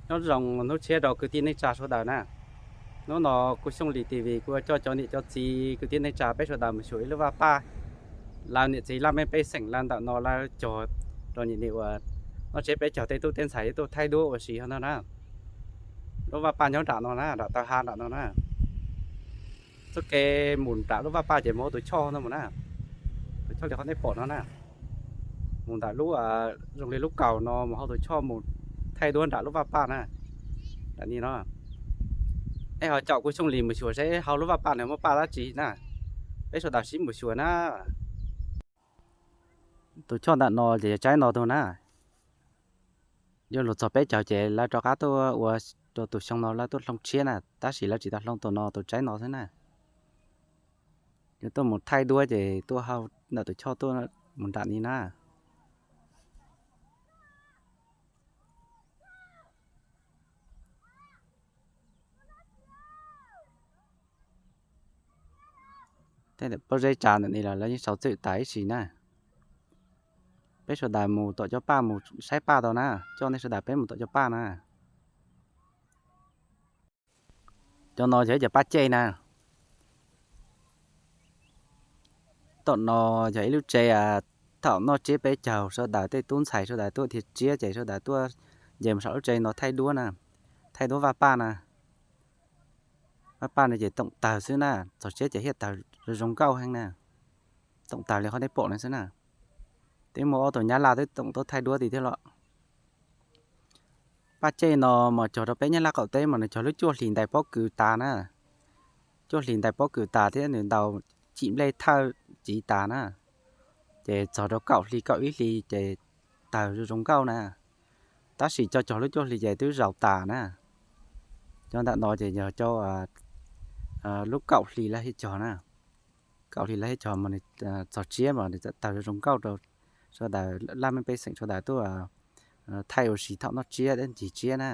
Nyob zoo hnub tshiab rau kwv tij neej tsa sawv daws na. Hnub no kuv Xyooj Lis TV kuv coj cov niam cov txiv kwv tij neej tsa peb sawv daws mus xyuas ib lub vaj paj. Lawv niam txiv laj mej pej xeem lawv ntawm no lawv cog rau niam nim uas noj tsiab peb caug tej tub tej ntxhais tuaj thaij duab ua si no na. Lub vaj paj nyob nram no na, nram taw ha nram no na. Txoj kev mus nram lub vaj paj ces mus hauv tus choj no mus na. Tus choj li qhov nej pom no na. Mus ntawm lub, zoo li lub kaus no mus hauv tus choj mus thaij duab nram lub vaj paj na. Nram ni no. Nej ho caum kuv Xyooj Lis mus xyuas seb hauv lub vaj paj no muaj paj dab tsi na. Peb sawv daws sib mus xyuas na. Tus choj ntawm no ces yog tsaib no tus na. Yuav luag txog peb caug ces lawv rov qab tuaj ua rau tus xyoo no lawv tuaj hloov tshiab na, tab sis lawv tsis tau hloov tus no, tus tsaib no xwb na. Yuav tuaj mus thaij duab ces tuaj hauv ntawm tus choj tuaj mus nram ni na. Tej pob zeb tsav ntawm ni los lawv yeej sau txwm tas ib sim na. Peb sawv daws mus tom cov paj mus saib paj tau na, coj nej sawv daws peb mus tom cov paj na. Cov no yog ib co paj cej na. Tom no yog ib lub tsev thaum noj tsiab peb caug sawv daws tej tub ntxhais sawv daws tuaj dhia tsiab ces sawv daws tuaj nce mus saum lub tsev no thaij duab na, thaij duab vaj paj na. Vaj paj no ces toom tawg xwb na, txog tsiab ces thiaj tawg zoo zoo nkauj heev na. Toom tawg li qhov nej pom no xwb na. Twb muaj ob tug nyab laj twb toom tuaj thaij duab tid thiab los. Paj cej no mas cog rau peb Nyab Laj qaum teb mas nws cog lub cuaj hlis ntais pob kws tas na. Cuaj hlis ntais pob kws tas thiab nws ntaus cim nplej thawj civ tas na. Ces txog rau kaum hli kaum ib hli ces tawg zoo zoo nkauj na. Tab sis cov cog lub cuaj hli ces twb zaus tas na. Cov ntawm no ces yog cov lub kaum hli lawv thiaj cog na. Kaum hli lawv thiaj cog mas nws txog tsiab mas nws tawg zoo zoo nkauj rau sawv daws laj mej pej xeem sawv daws tuaj thaij ua si thaum noj tsiab thiab ncig tsiab na.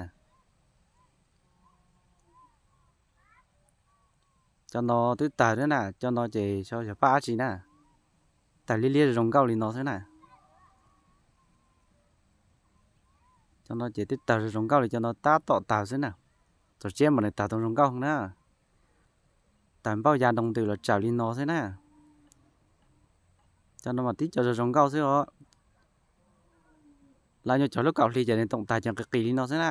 Cov no twb tawg thiab na, cov no ces xyov yog paj dab tsi na. Tawg liab liab zoo nkauj li no xwb na. Cov no ces twb tawg zoo zoo nkauj li, cov no tab tom tawg xwb na. Txog tsiab mas nws tawg tau zoo nkauj heev na. Tawg npauj ya nroo ntws los tsawm li no xwb na. Cov no mas tib co zoo zoo nkauj xwb os. Lawv nyuag cog lub kaum hli ces nws toom tawg ces qis qis li no xwb na.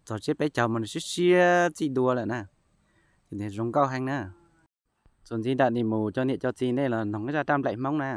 Txog tsiab peb caug mas nws siab siab txij dua lawm na. Ces nws zoo nkauj heev na. Txuas ntxiv nram ni mus cov niam cov txiv nej los noog ib zaj dab nplaim Hmoob na.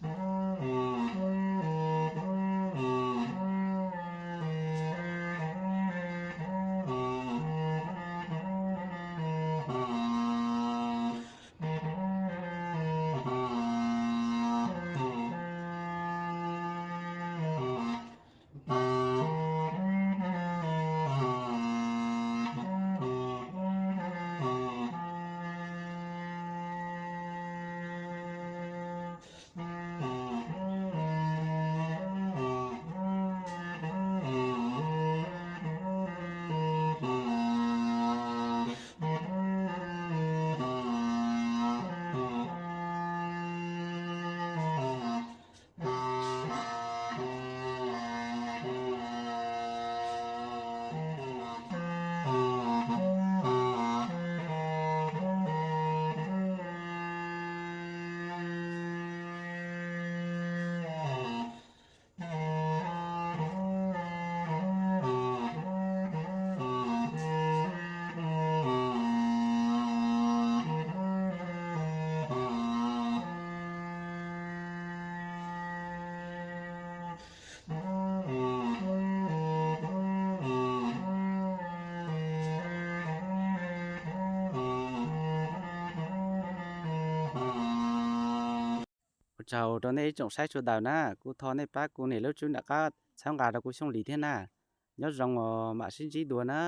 Ua tsaug rau nej ib tsoom saib sawv daws na, kuv thov nej pab kuv niam lub tswb nram qab txhawb nqa rau kuv Xyooj Lis thiab na. Nyob zoo os, mam sib ntsib dua na.